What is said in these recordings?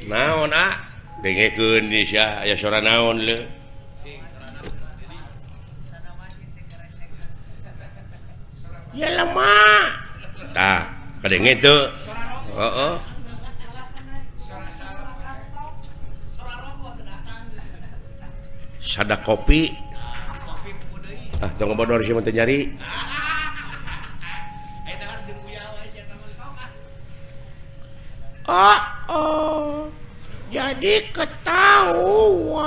Naon ah? Dengekeun di sia aya sora naon leuh. Ya lemah. Tah, kadenge teu. Heeh. Sada kopi. Ah, tong bodor sia mah teu nyari. Oh, oh. Jadi ketahuan.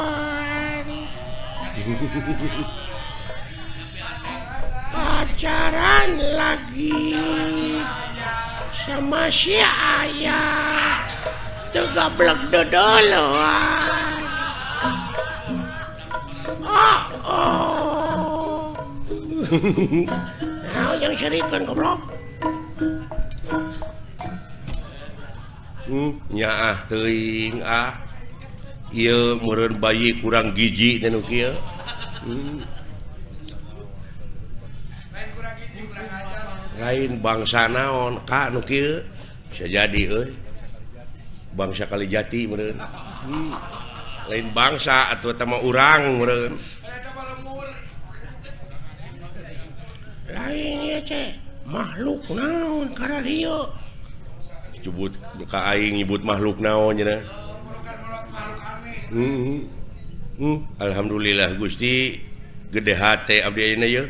Pacaran lagi sama si ayah. Tegablek dodoloan. Oh, oh. Nah, yang serikan goblok. Nyaah teuing ah. Ieu meureun bayi kurang gizi teh nu kieu. Lain bangsa naon ka nu kieu bisa jadi euy. Bangsa Kalijati meureun. Lain bangsa atuh eta mah urang meureun. Lain ieu teh makhluk naon kararieu. Nyebut ka aing nyebut makhluk naon cenah. Alhamdulillah Gusti gede hate abdi ayeuna yeuh.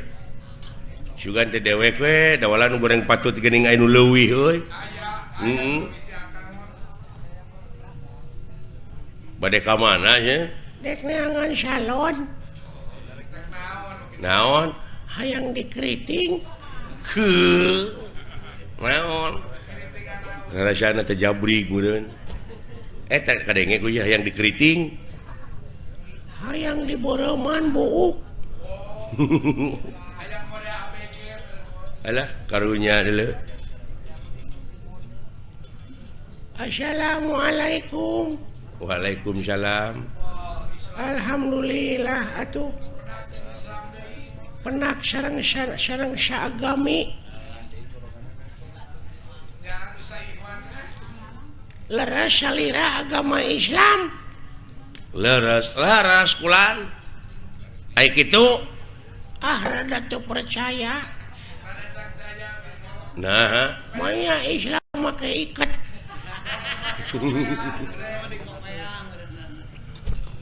Sugan teh dewek we dawalan goreng patut geuning aya nu leuwih euy. Heeh. Bade ka mana nya? Dek neangan salon. Naon? Hayang dikeriting. Heuh. Naon? Rasana teh jabrig meureun. Eta kadenge ku hayang dikeriting. Hayang diboroman buuk. Alah karunya deuleu. Assalamualaikum. Waalaikumsalam. Alhamdulillah atuh. Penak sareng sareng saagami. Leres salira agama Islam. Leres, leres kulan. Ai kitu ah rada teu percaya. Nah, manya Islam make iket.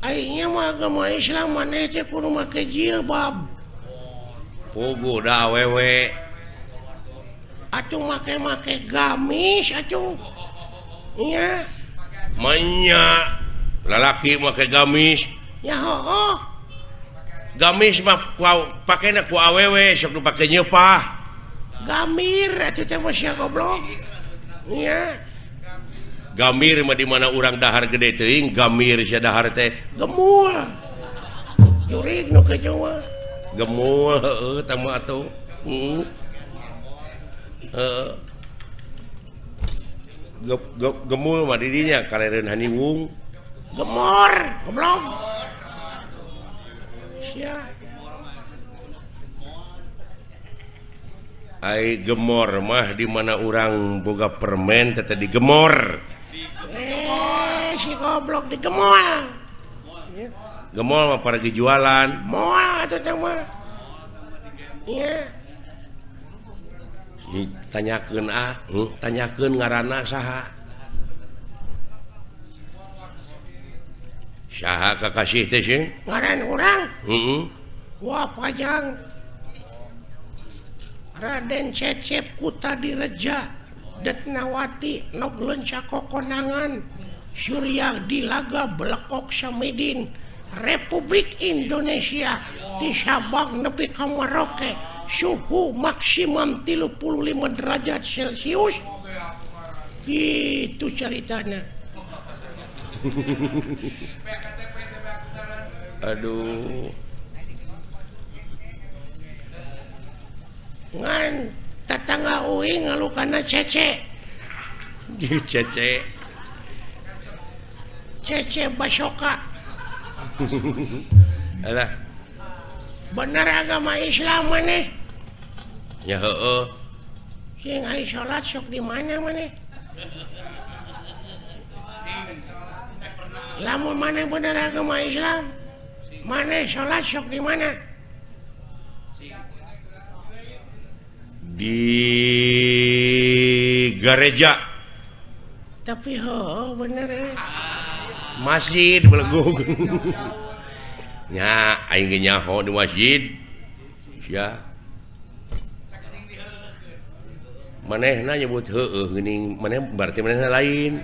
Aingnya mah agama Islam maneh teh kudu make jilbab. Puguh da awewe. Atuh make-make gamis atuh. Nya. Manya lalaki make gamis. Ya hooh. Gamis mah pakena ku awewe sok nu pake nyeupah. Gamir atuh teh mah sia goblok. Nya. Gamir mah di mana urang dahar gede teuing, gamir sia dahar teh gemul. Jurig nu kitu mah. Gemul heueuh tah mah atuh. Heeh. Heeh. Gemul mah di dinya kalereun haniwung. Gemor, goblok. Sia. Ai gemor mah di mana urang boga permen teh digemor. Si goblok digemol. Gemol mah paragi jualan. Moal atuh teh mah. Nya. Tanyakeun ah, tanyakeun ngaranna saha. Saha kakasih teh sing? Ngaran urang? Heeh. Wah pajang. Raden Cecep Kutadireja Detnawati nog leunca kokonangan Surya Dilaga Belekok Samidin Republik Indonesia di Sabang nepi ka Merauke suhu maksimum 35 derajat Celcius. Gitu ceritanya. Aduh. Ngan tetangga uing ngalukana cece. Cece. Cece Basoka. Alah. Bener agama Islam maneh? Ya heueuh. Sing ai salat sok di mana maneh? Lamun maneh bener agama Islam, maneh salat sok di mana? Di gereja. Tapi ho bener masjid belegug. Nya aing ge nyaho di masjid. Sia. Manehna nyebut heueuh geuning, maneh berarti manehna lain.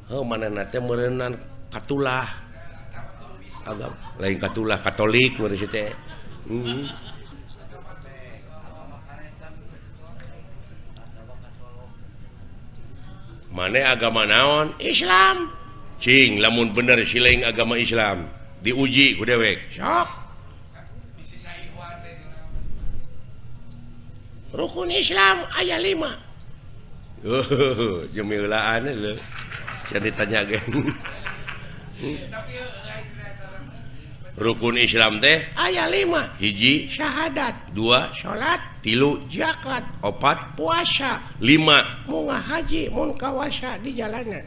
Heuh manehna teh meureunnan katulah. Agama lain katulah Katolik meureun teh. Maneh agama naon? Islam. Cing lamun bener siling agama Islam diuji ku dewek. Sok. Rukun Islam aya 5. Jemilaan lho. Saya ditanya ge. Rukun Islam teh aya 5. Hiji syahadat, 2 salat, 3 zakat, 4 puasa, 5 munga haji mun kawasa di jalanan.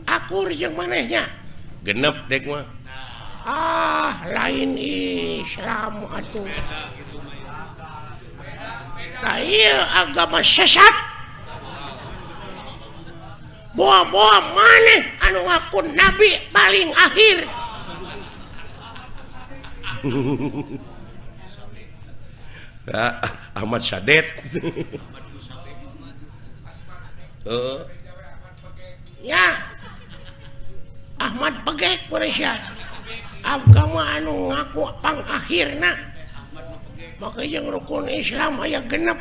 Akur jeung manehnya. Genep dek mah. Ah, lain Islam atuh. Nah, ieu agama sesat. Boa-boa maneh anu ngaku nabi paling akhir. Ahmad Sadet. Ya. Ahmad Pegek Malaysia. Agama anu ngaku pangakhirna. Maka jeung rukun Islam aya genep.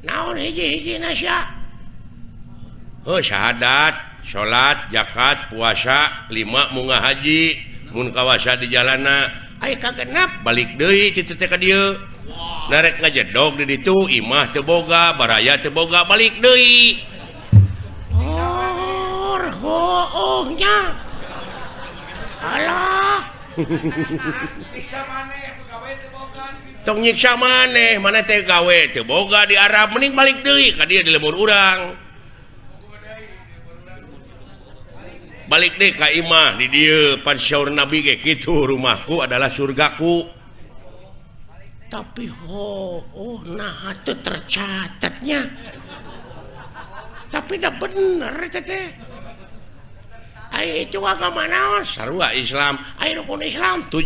Naon hiji-hijina sia? Heuh syahadat, salat, zakat, puasa, 5 munga haji, mun kawasa di jalana. Aya kagenep balik deui kitu teh ka dieu. Narek ngajedog di ditu, imah teu boga, baraya teu boga, balik deui. Oh, hoohnya. Alah. Tong nyiksa maneh, maneh teh gawe teu boga di Arab, mending balik deui ka dieu di lembur urang. Balik deui ka imah di dieu, pan syaur Nabi ge kitu, rumahku adalah surgaku. Tapi ho, oh nah teu tercatatnya. Tapi dah bener teh. Ai itu agama naon? Sarua Islam. Ai rukun Islam 7.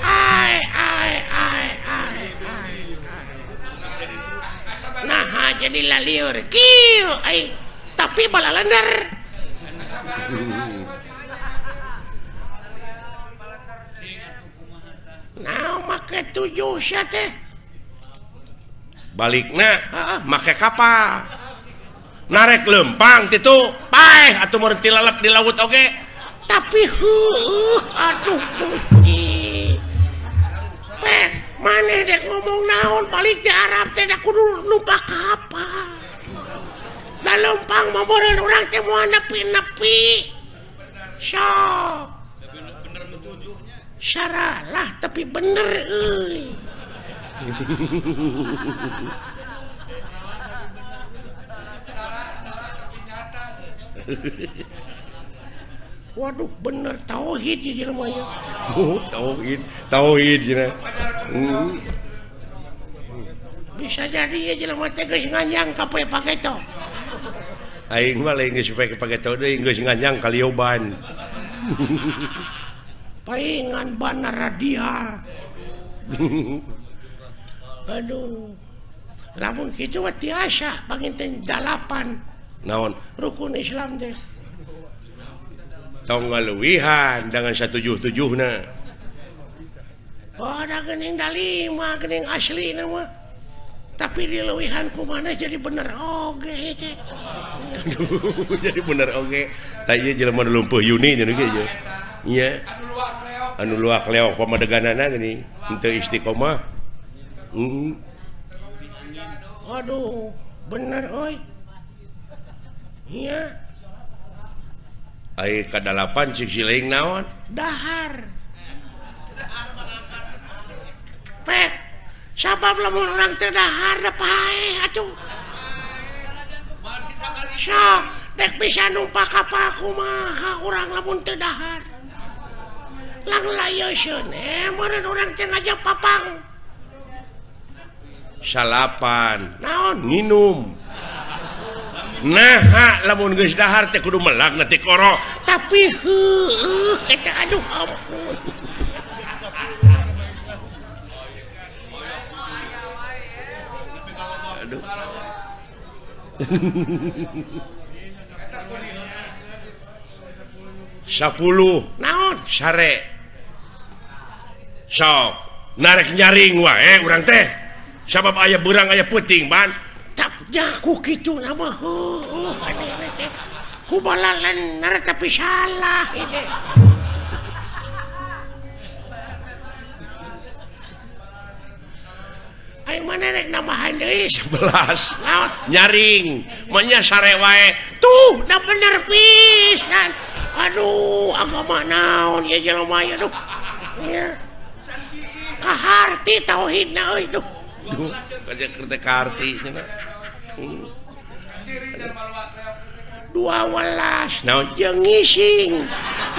Ai ai ai ai ai. Nah jadi lalieur kieu ai tapi balalender. Nah make 7 sia teh. Balikna make kapal. Narek lempang titu paeh atuh meureun tilalep di laut oge. Tapi heueuh aduh Gusti. Pek maneh dek ngomong naon balik di Arab teh da kudu numpak kapal. Da lempang mah meureun urang teh moal nepi-nepi. Sok. Saralah tapi bener euy. Waduh bener tauhid di jelema nya. Oh, tauhid, tauhid cenah. Bisa jadi ya jelema teh geus nganjang ka poe pageto. Aing mah lain geus poe pageto deui geus nganjang ka lioban. Paingan banara dia. Aduh. Lamun kitu mah tiasa panginten 8. Naon rukun Islam teh tong ngaluwihan dengan 177na. Oh da geuning da 5 geuning aslina mah. Tapi dileuwihan ku maneh jadi bener oge teh. Aduh jadi bener oge. Tah ieu jelema nu lumpuh Yuni cenah ge ieu. Nya. Anu luak leok pamadeganana geuning henteu istiqomah. Aduh bener euy. Iya. Ai kadalapan cik siling naon? Dahar. Pek. Sabab lamun urang teu dahar da paeh atuh. Sok, Dek bisa numpak kapal kumaha urang lamun teu dahar. Lang layeuskeun meureun urang teh ngajak papang. Salapan naon nginum. Nah, lamun geus dahar teh kudu melak na tikoro. Tapi heueuh eta aduh ampun. Aduh. 10 naon sare. Sok narek nyaring wae urang teh. Sabab aya beurang aya peuting ban. Tap jaku kitu na mah heueuh aneh teh. Ku balalener tapi salah ieu teh. Aing mana rek nambahan deui 11. Naon nyaring manya sare wae. Tuh, da bener pisan. Aduh, agama naon ya jelema ya aduh. Ya. Kaharti tauhidna euy tuh. Duh, kaja kaharti cenah. 12 naon jeung ngising.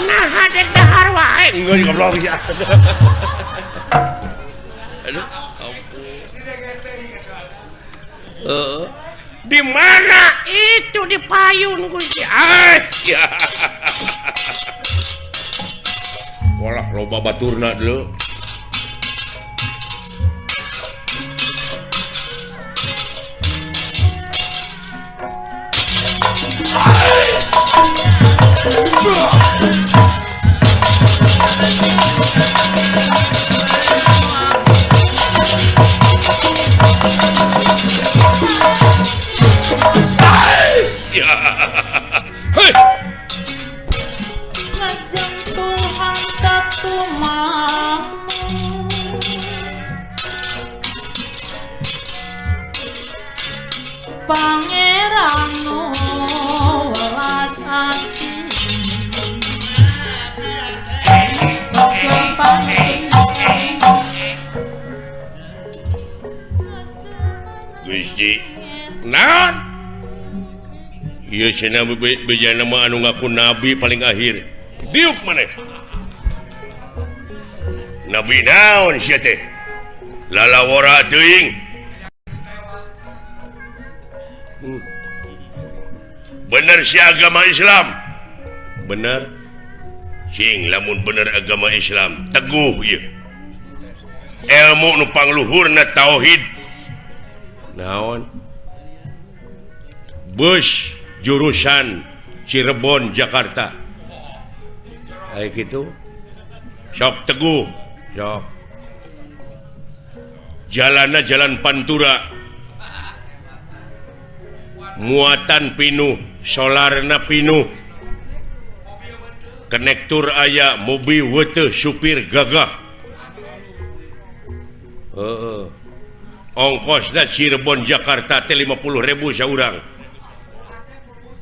Nah, dek dahar wae. Geus goblok ya. Aduh, ampun. Di mana itu di payun Gusti. Ah, ya. Walah loba baturna dulu. Hei. Lajeng Tuhan tatumamu Pangeran welas asih Gusti naon ieu cenah bejana mah anu ngaku nabi paling akhir diuk maneh nabi naon sia teh lalawara teuing bener si agama Islam bener sing lamun bener agama Islam teguh ieu ilmu nu pangluhurna tauhid naon bus jurusan Cirebon Jakarta kayak gitu sok teguh sok jalanna jalan Pantura muatan pinuh solarna pinuh konektur aya mobil weteh supir gagah ongkosna Cirebon Jakarta teh 50.000 saurang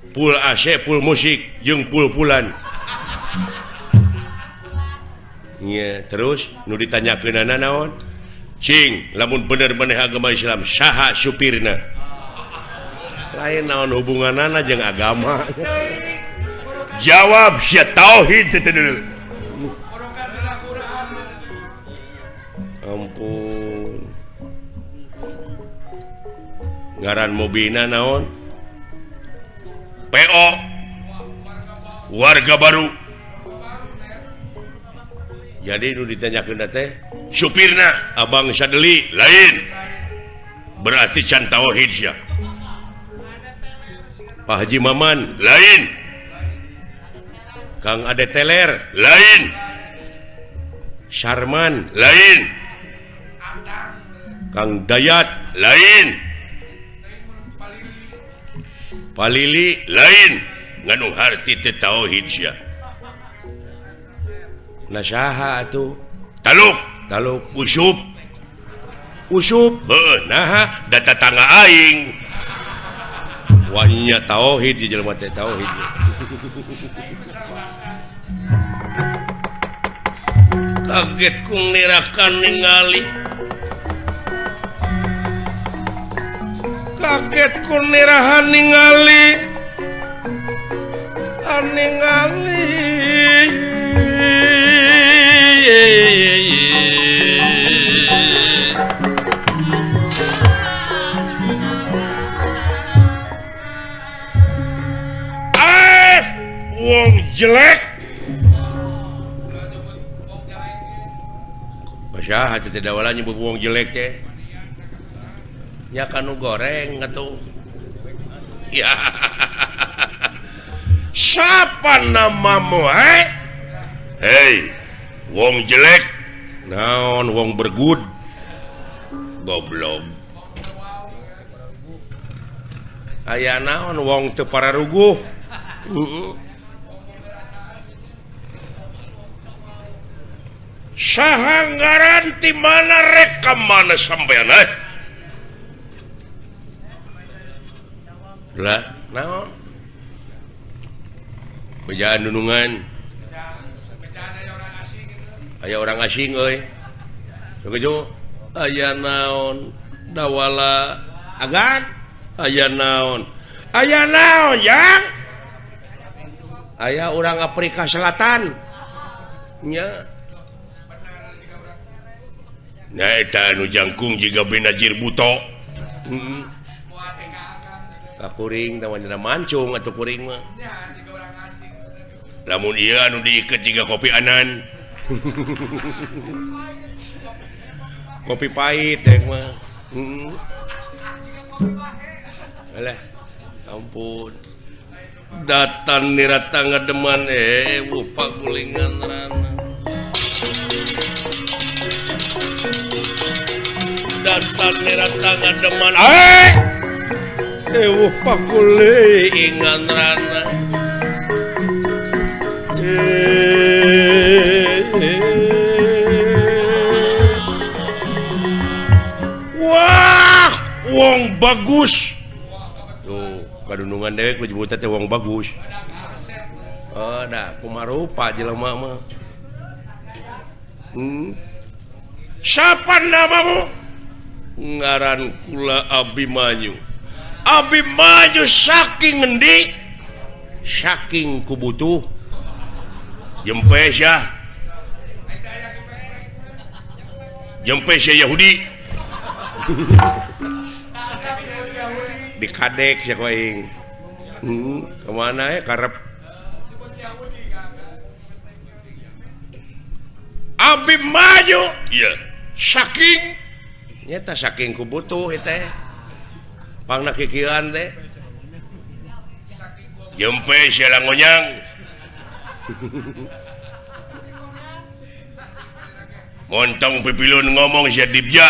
full AC full musik jeung pul-pulan nya terus nu ditanyakeunana naon cing lamun bener-bener agama Islam saha supirna lain naon hubunganana jeung agama jawab sia tauhid teh dulu ampun ngaran mobilna naon PO warga baru jadi nu ditanyakeun teh supirna abang Sadeli lain berarti can tauhid sia Pak Haji Maman lain Kang Ade Teler lain Sarman lain Kang Dayat lain Palili lain nganu harti teu tauhid sia nah saha atuh taluk taluk usup usup heuh naha da tatangga aing wanya tauhid di jelema teh tauhid kaget ku nirakan ningali kaget ku nirahan ningali ningali wong jelek. Pasya hati tidak wala nyebut wong jelek teh. Nya kanu goreng atuh. Ya. Siapa namamu, eh? Hei, wong jelek. Naon wong bergud? Goblok. Aya naon wong teu pararuguh? Saha ngaran ti mana rek ka mana sampean eh? Lah, naon? Bejaan nunungan. Aya orang asing euy. Sakitu aya naon? Dawala agan aya naon? Aya naon, Jang? Aya orang Afrika Selatan. Nya. Nah, eta anu jangkung jiga Benazir Buto. Heeh. Ka kuring tah wanyana mancung atuh kuring mah. Lamun ieu anu diiket jiga kopi anan. Kopi pahit teh mah. Heeh. Alah, ampun. Datan nirata ngademan wuh pagulingan rana. Datan nirata ngademan wuh pagulingan rana. Wah, wong bagus. Tuh, kadunungan dewek menyebutnya teh wong bagus. Oh, dah kumarupa jelema mah. Siapa namamu? Ngaran kula Abimanyu. Abimanyu saking ngendi? Saking kubutuh. Jempe sia. Jempe sia Yahudi. Dikadek sia ku aing. Kemana ya karep. Abimanyu. Iya. Saking nyata saking ku butuh teh. Pangna kikieuan teh. Jempe sia langonyang. Montong pipilun ngomong sia dibja.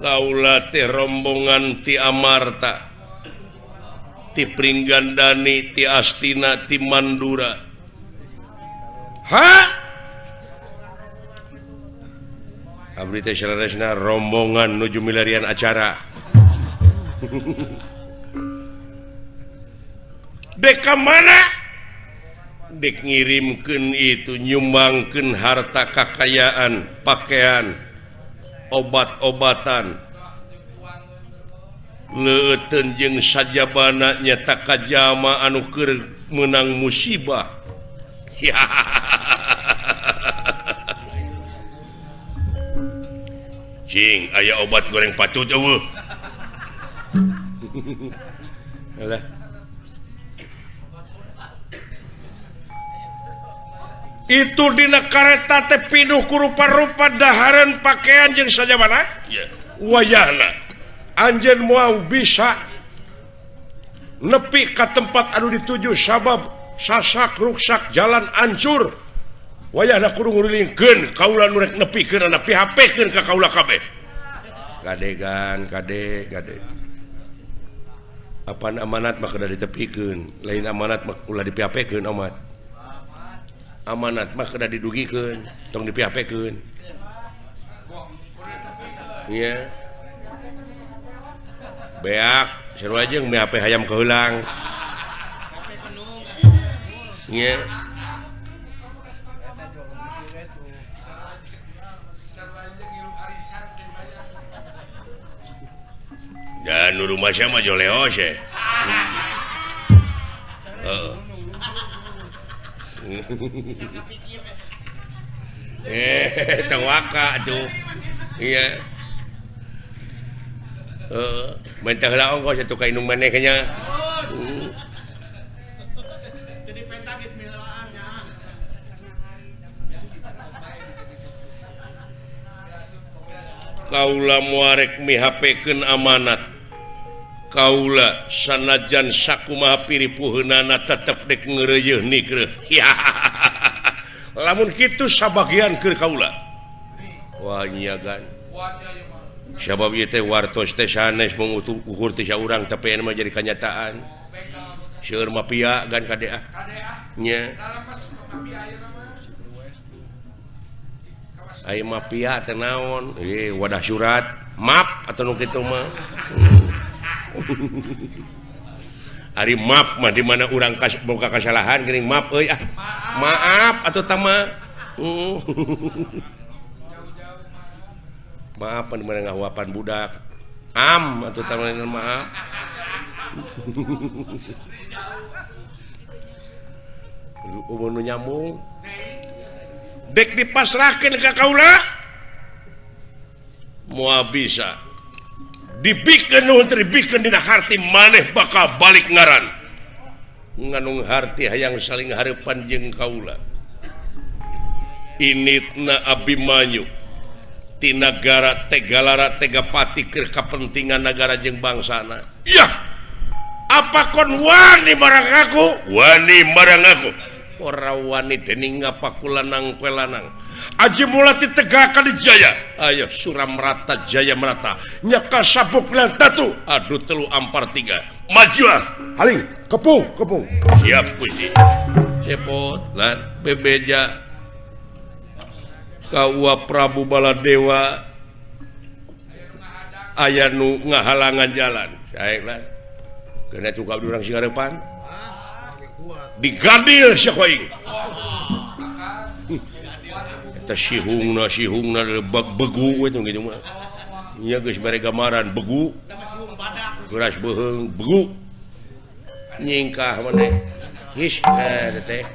Kaula teh rombongan ti Amarta, ti Pringgandani, ti Astina, ti Mandura. Hah? Abdi teh saleresna rombongan nuju milarian acara. Dek ka mana? Dek ngirimkeun itu nyumbangkeun harta kakayaan, pakaian, obat-obatan. Leuteun jeung sajabana nyata kajama anu keur meunang musibah. Cing, aya obat goreng patut eueuh. Alah. Itu dina kareta teh pinuh ku rupa-rupa dahareun pakaian jeung sajabana? Yeah. Wayahna anjeun moal bisa nepi ka tempat anu dituju sabab sasak ruksak jalan ancur. Wayahna kudu ngurilingkeun kaula nu rek nepikeun ana PHP-keun ka kaula kabeh. Kadegan kade kade. Apaan amanat mah kudu ditepikeun, lain amanat mah ulah di PHP-keun amat. Amanat mah kedah didugikeun, tong di PHP-keun. Iya. Beak, sarua jeung BHP hayam keulang. Iya. Dan nu rumah mah joleos ya. Tewaka tuh. Iya. Mentah heula ongkos atuh ka indung maneh nya. Jadi penta geus miheulaan nya. Kaula muarek mihapekeun amanat. Kaula sanajan sakumaha piripuheunana tetep dek ngeureuyeun nikreuh. Lamun kitu sabagian keur kaula. Wah nyiagan. Sabab ieu teh wartos teh sanes mung ukur teh saurang tapi anu mah jadi kanyataan. Seueur mafia gan kade ah. Nya. Aya mafia teh naon? Wadah surat, map atau nu kitu mah. Ari map mah di mana urang boga kasalahan geuning map euy ah. Maaf atuh tah mah. Maaf di mana ngahuapan budak. Am atuh tah mah maaf. Umur nu nyambung. Dek dipasrahkeun ka kaula. Moal bisa. Dibikeun nuhun teh dibikeun dina harti maneh bakal balik ngaran. Nganung harti hayang saling hareupan jeung kaula. Initna Abimanyu ti nagara Tegalara Tegapati keur kapentingan nagara jeung bangsana. Yah. Apa kon wani marang aku? Wani marang aku. Ora wani dening ngapakulanang kowe lanang. Aji mulati tegakan di jaya. Ayo Suramrata Jaya Merata. Nyaka sabuk lan tatu. Adu telu ampar tiga. Maju haling kepung kepung. Siap Gusti. Cepot lan bebeja. Kaua Prabu Baladewa aya nu ngahalangan jalan. Sae lan. Kena cukup urang singarepan. Digadil sia aing. Eta sihungna sihungna begu we kitu mah. Nya geus mere gambaran begu. Geras beuheung begu. Nyingkah maneh. Geus teh.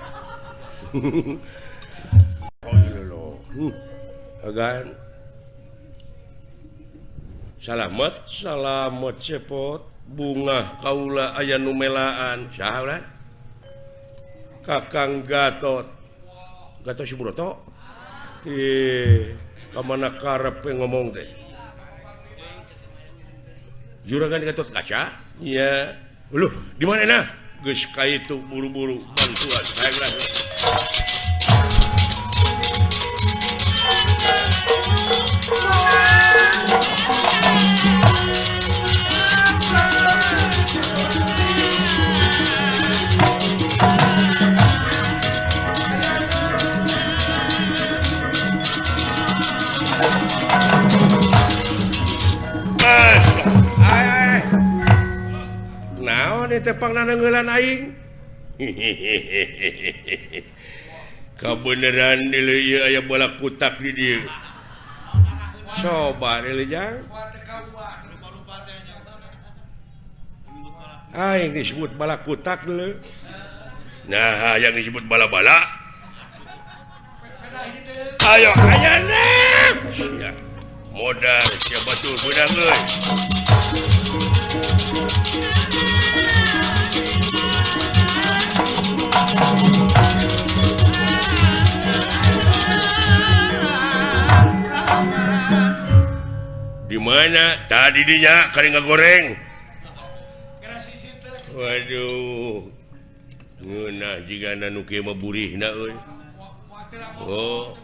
Agan. Salamet salamet cepot bungah kaula aya nu melaan. Saha ulah? Kakang Gatot. Gatot Subroto. Ka mana karep ngomong teh? Juragan Gatot Kaca? Iya. Uluh, di mana nah? Geus ka itu buru-buru bantuan. Baiklah. Naon teh pangnanengeulan aing? Kabeneran deuleu ieu aya bola kutak di dieu. Coba deuleu jang. Aing disebut bala kutak deuleu. Nah, yang disebut bala-bala. Ayo ayana. Sia. Modal sia batur beunang euy. Di mana tadi dinya kali ngagoreng. Waduh. Ngeunah jigana nu kieu mah burihna euy. Oh.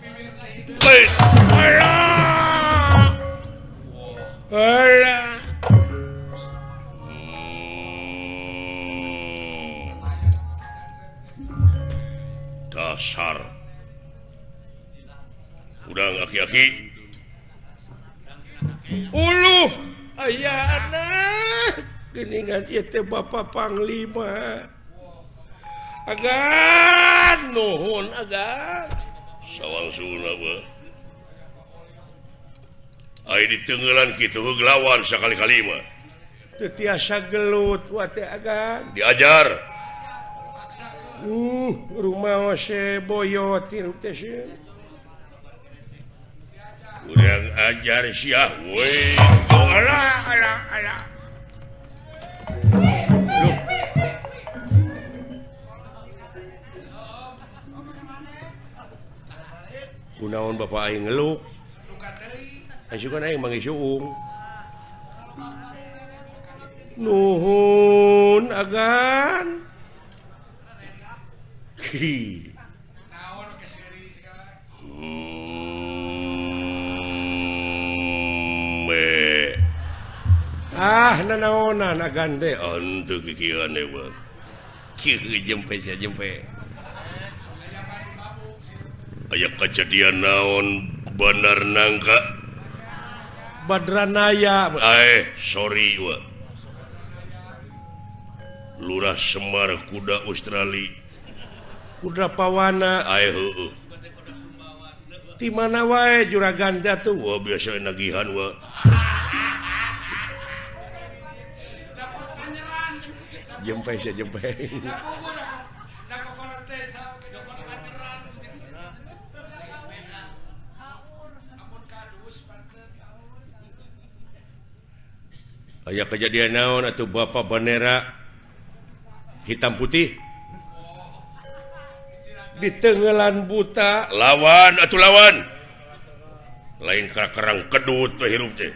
Alah. Alah. Dasar. Udang aki-aki. Uluh, aya anak. Geuningan ieu teh Bapak Panglima. Agan nuhun agan. Sawangsulna beuh. Ai ditenggelan kitu heug lawan sakali-kali mah. Teu tiasa gelut wa teh agan. Diajar. Rumaos boyot hirup teh sieun. Kurang ajar sia we. Alah alah alah. Loh. Kunaon bapak aing ngeluk? Asukan aing manggih suung. Nuhun agan. Ah nanaonan agan teh henteu kikieuan we. Kieu jempe sia jempe. Aya kejadian naon Bandar Nangka? Badranaya. Sorry we. Lurah Semar kuda Australia. Kuda Pawana. Heueuh. Ti mana wae juragan teh atuh? Wah biasa nagihan we. Jempe sia jempe. Aya kejadian naon atuh bapak bendera hitam putih ditenggelan buta lawan atuh lawan lain kerang kedut we hirup teh.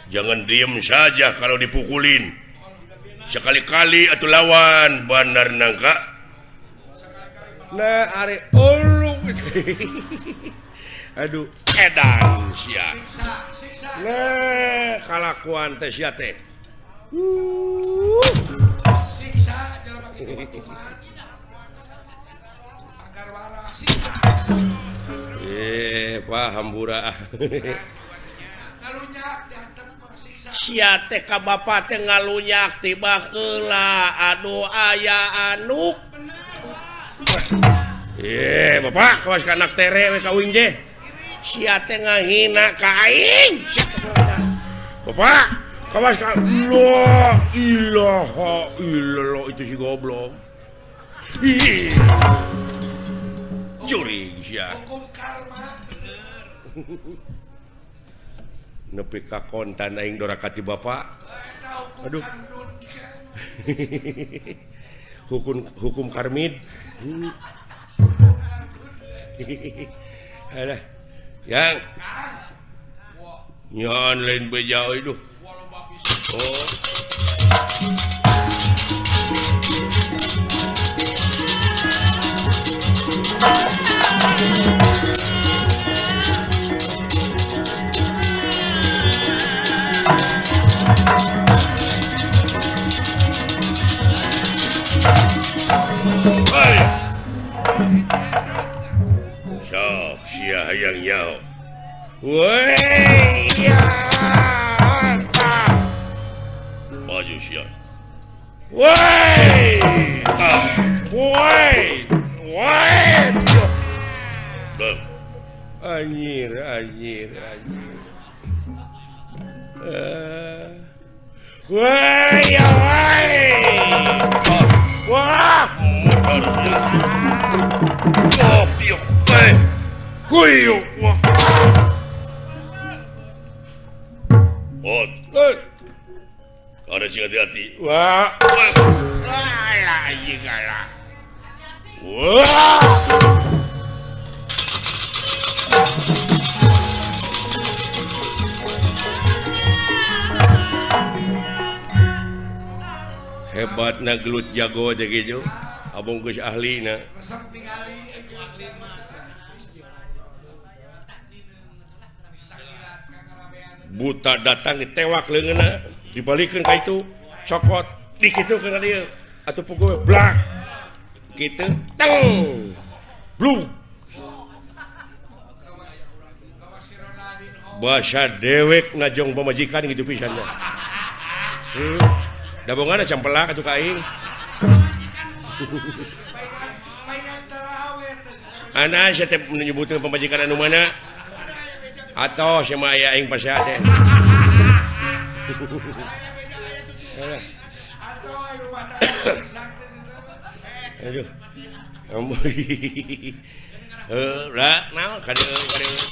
Jangan diem saja kalau dipukulin. Sekali-kali atuh lawan Bandar Nangka. Nah are ulu. Aduh edan sia. Nah kalakuan teh sia teh. Siksa jelema kitu mah. Agar waras siksa. Paham burak. Ngalunyak dihantem mah siksa. Sia teh ka bapa teh ngalunyak tiba heula aduh aya anuk. Bapak kawas ka anak tere we ka uing teh. Sia teh ngahina ka aing. Bapak kawas ka la ilaha illallah itu si goblok. Ih. Juring sia. Hukum karma bener. Nepi ka kontan aing doraka ti bapak. Aduh. Hukum karmid. Alah. Yang. Nyan lain beja euy duh. Oh. Hey. Sok sia hayang nyaho. Woi ya. Maju sia. Woi. Ah. Woi. Woi. Anjir, anjir, anjir. Woi, ya woi. Wah, motor. Oh, piok. Kuyo. Wah. Oh, ada sing hati-hati. Wah. Alah, anjing kalah. Wah. Hebatna gelut jago aja gitu. Abong geus ahlina. Buta datang ditewak leungeunna, dibalikeun ka itu, cokot dikitukeun ka dieu. Atuh pukul blak. Kitu teng. Blung. Bahasa dewek najong pamajikan gitu pisan nya. Dabongan campelak atuh ka aing. Ana sia teh menyebutkeun pamajikan anu mana? Atau sia mah aya aing pasea teh. Aduh. Lah, naon kadeung kadeung.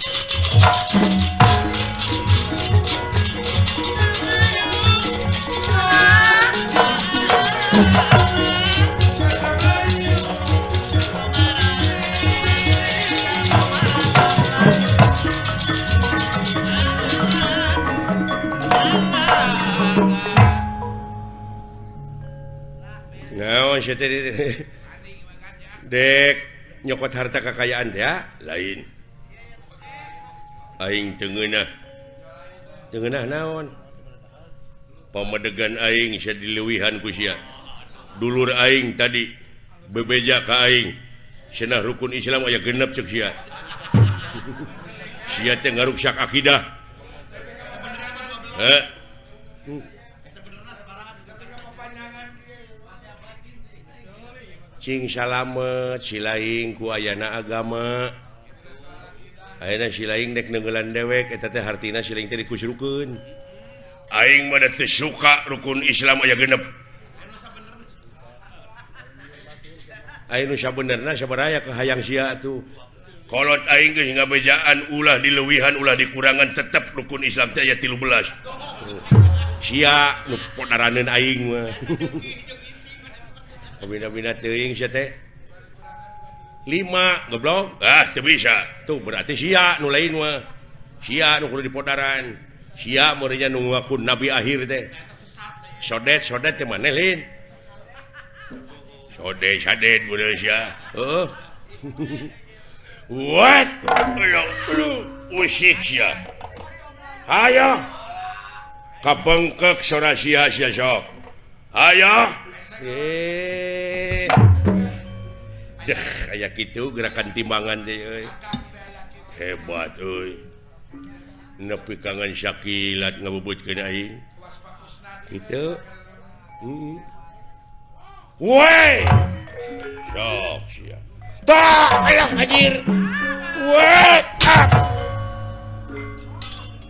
Naon sia teh dek nyokot harta kekayaan teh lain. Aing teu ngeunah. Teu ngeunah naon? Pamedegan aing sia dileuwihan ku sia. Dulur aing tadi bebeja ka aing. Cenah rukun Islam aya genep ceuk sia. Sia teh ngaruksak akidah. Heh. Cing salamet silaing ku ayana agama. Ayeuna silaing dek neungeulan dewek eta teh hartina silaing teh dikusrukeun. Aing mah da teu suka rukun Islam aya genep. Aing nu sabenerna sabaraya ka hayang sia atuh. Kolot aing geus ngabejaan ulah dileuwihan ulah dikurangan tetep rukun Islam teh aya 13. Sia nu podaraneun aing mah. Kabina-bina teuing sia teh. 5 goblok. Ah teu bisa. Tuh berarti sia nu lain mah. Sia nu kudu dipodaran. Sia meureunnya nu ngaku nabi akhir teh. Sodet-sodet teh maneh lain. Sodet sadet meureun sia. Heeh. What? Lu usik sia. Hayo. Kabengkek sora sia sia sok. Hayo. Deh, aya kitu gerakan timbangan teh euy. Hebat euy. Nepi kangen sakilat ngabubutkeun aing. Kitu. Heeh. Woi. Sok sia. Tah, alah anjir. Woi.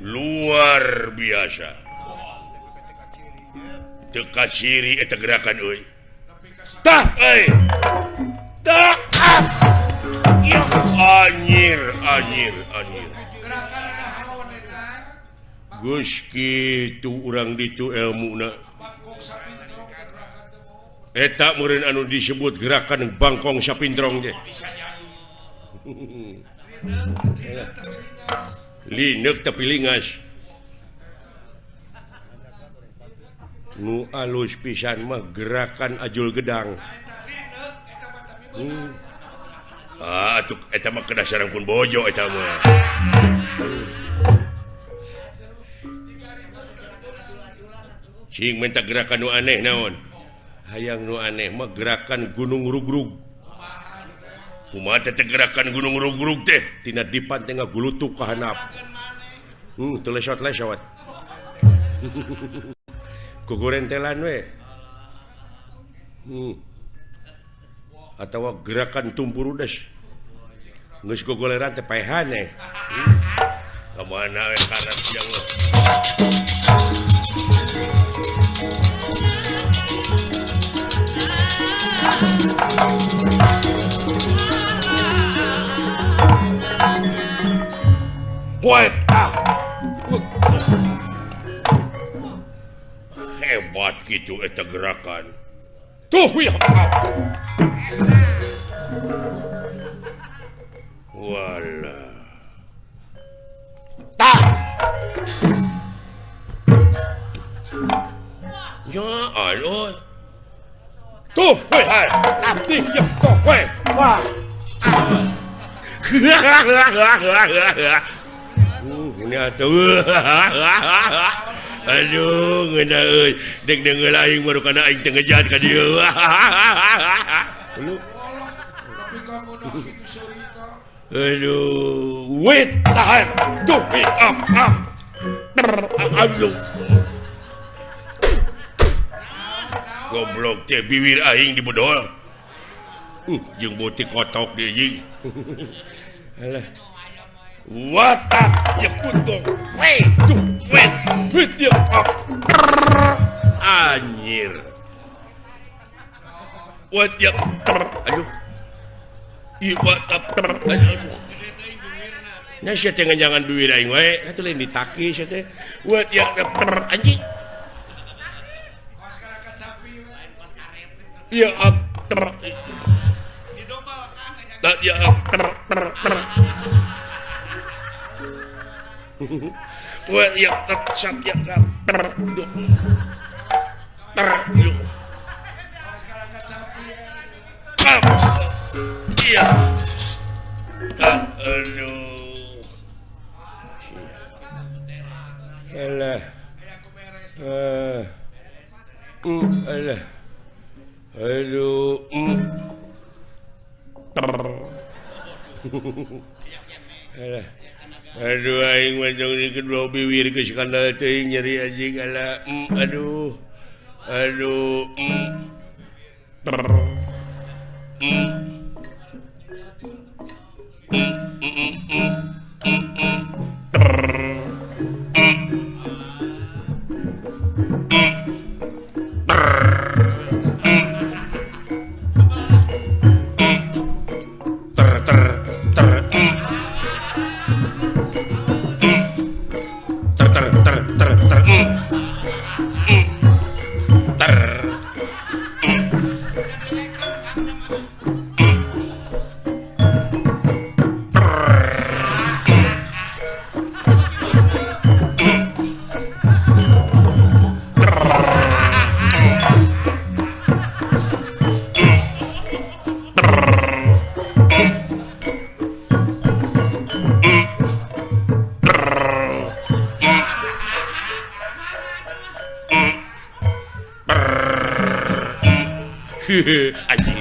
Luar biasa. Teu kaciri eta gerakan euy. Tah euy. Tah. Ya anjir, anjir, anjir. Geus kitu urang ditu elmuna. Eta meureun anu disebut gerakan bangkong sapintrong teh. Lineuk tapi lingas. Nu alus pisan mah gerakan ajul gedang. Ah, atuh eta mah kedah sareng pun bojo eta mah. Cing minta gerakan nu aneh naon? Hayang nu aneh mah gerakan gunung rugrug. Kumaha teh gerakan gunung rugrug teh? Tina dipan teh ngagulutuk ka handap. Teu lesot-lesot. Kugurentelan we. Atawa gerakan tumpurudes. Geus gogoleran teh paehan eh. Ka mana we karep sia mah. Woi, ah. Hebat gitu eta gerakan. Tuh ya. Wala. Tah. Ya Allah. Tuh weh hai. Abdi ya tuh weh. Wah. Ini atuh. Aduh, ngeunah euy. Deg deungeul aing baru kana aing teu ngejat ka dieu. Aduh, wait, tahan. Tuh, up, up. Aduh. Goblok teh biwir aing dibedol. Jeung beuti kotok deui anjing. Alah. Watak jeput dong. Wait, tuh, wait, wait, up. Anjir. Wat ya aduh. Ieu aduh. Nya sia teh nganjangan duit aing wae, atuh lain ditaki sia teh. Wat ya anjing. Ya ter. Ya ter ter ter. Wa ya ter sat ya ter. Ter. Iya. Aduh. Alah. Alah. Aduh. Alah. Aduh aing mah jong di kedua biwir geus skandal teuing nyeri anjing alah. Aduh. Aduh. Anjing.